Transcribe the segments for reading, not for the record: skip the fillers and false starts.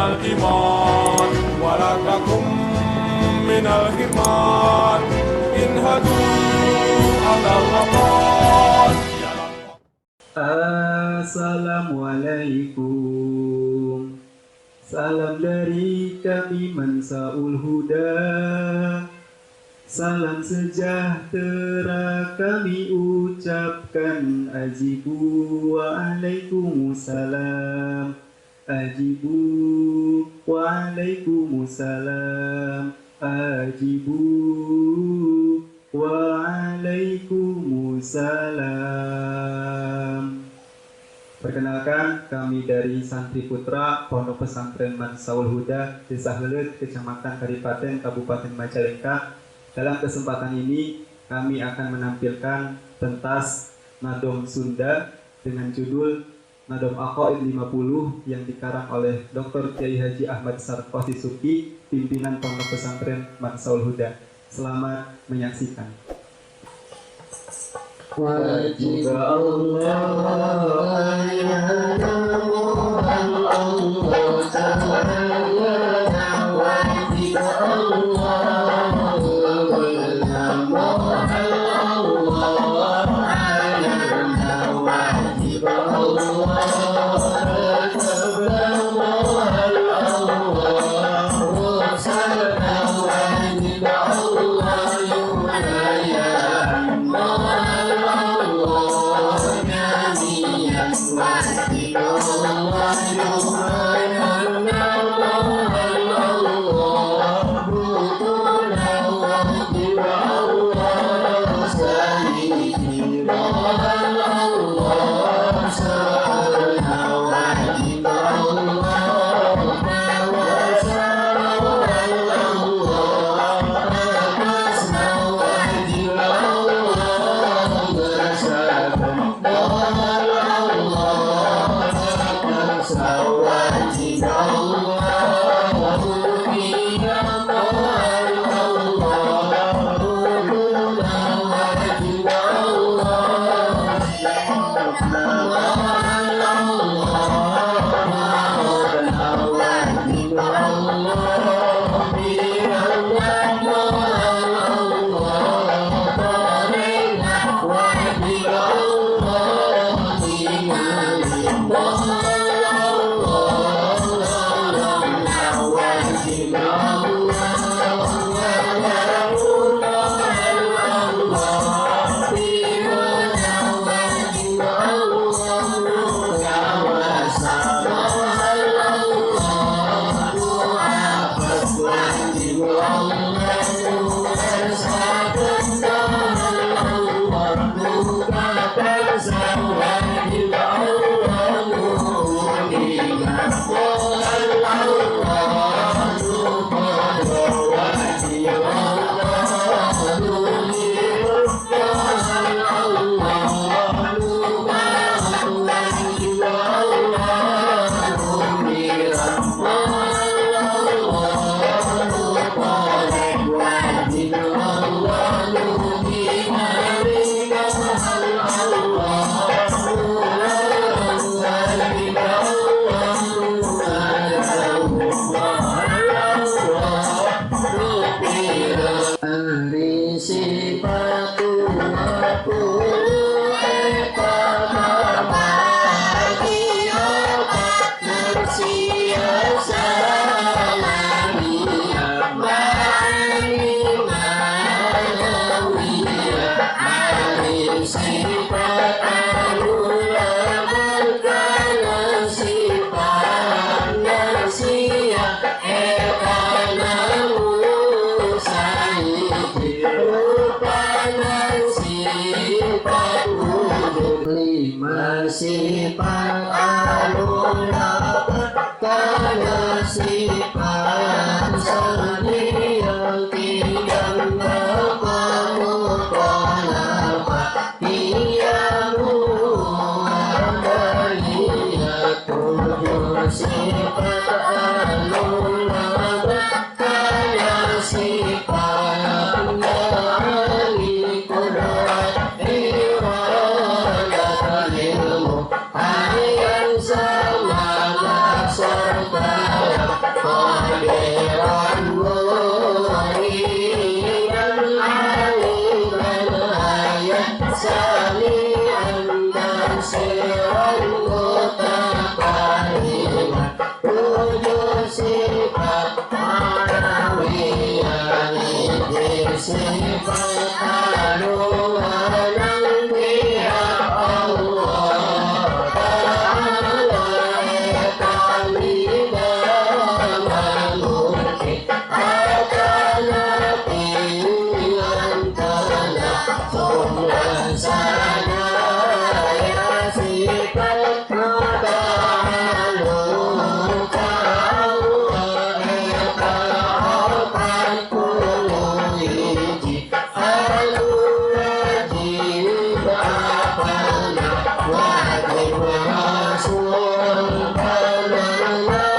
الإيمان ولككم من الحرمان إن هدوا على الرقاد. Assalamualaikum. Salam dari kami Mansaul Huda. Salam sejahtera kami ucapkan. Ajibu waalaikumsalam. Ajibu waalaikumsalam. Ajibu waalaikumsalam. Perkenalkan, kami dari Santri Putra Pondok Pesantren Mansaul Huda, Desa Heuleut, Kecamatan Kadipaten, Kabupaten Majalengka. Dalam kesempatan ini, kami akan menampilkan pentas Nadom Sunda dengan judul Nadom Aqaid 50 yang dikarang oleh Dr. Kiai Haji Ahmad Sarkosi Suki, pimpinan Pondok Pesantren Mansaul Huda. Selamat menyaksikan. Wajib Allah ya Allah Ta'ala, wajib Allah Allah alaina, wajib Allah Allah sana, wajib Allah yunaya Allah jami'an, wajib Allah yunaya Allah butuna, wajib Allah sayyidi Allah sana, wajib Allah wajib Allah bersama Allah wajib Allah wajib sifat anu kana sifat sania tidak tujuh sifat anu kana sifat ali kudrat iradat ilmu hayyan sama serta. Qadiran muridan aliman ayat sami'an basiran mutakalliman tujuh sifat alawiyah hiji sifat anu meunang pihak Allah Ta'ala eta lima manusia atanapi antana jumlah sadaya sifat muta'alluq ka Allah eta 41 anu wajib apalna wajib rasul panana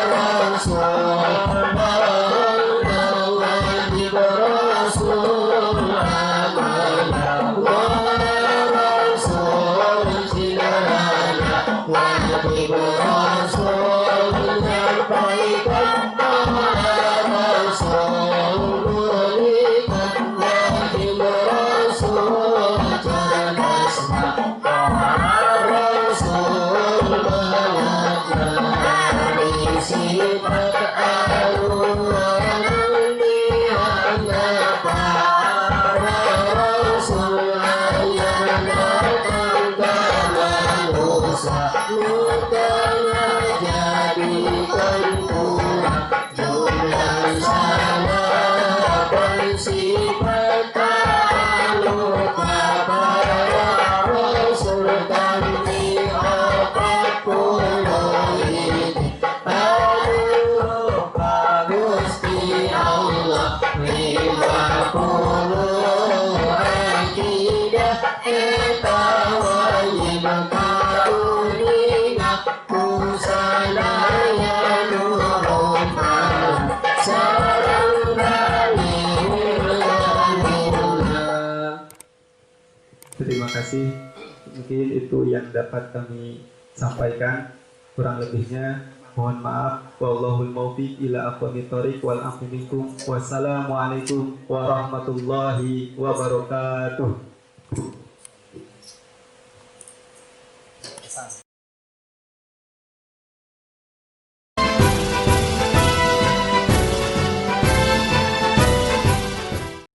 rasul barangna wajib rasul amanah wa rasul sinarana wajib rasul menyampaikan rasul berikan wajib rasul jelasna rasul mengajar sifat anu meunang dihana para rasul ayana datang ka manusia nu teu ngajadikeun kurang jumlah salapan sifat anu ka para rasul kanti 41 anu ka Gusti Allah 50 akidah eta wajib kauninga ku sadaya nu rumpana sareng dalil dalilna. Terima kasih. Mungkin itu yang dapat kami sampaikan. Kurang lebihnya mohon maaf. Wallahul muwaffiq ila aqwamit thoriq wal afu minkum. Wassalamualaikum warahmatullahi wabarakatuh.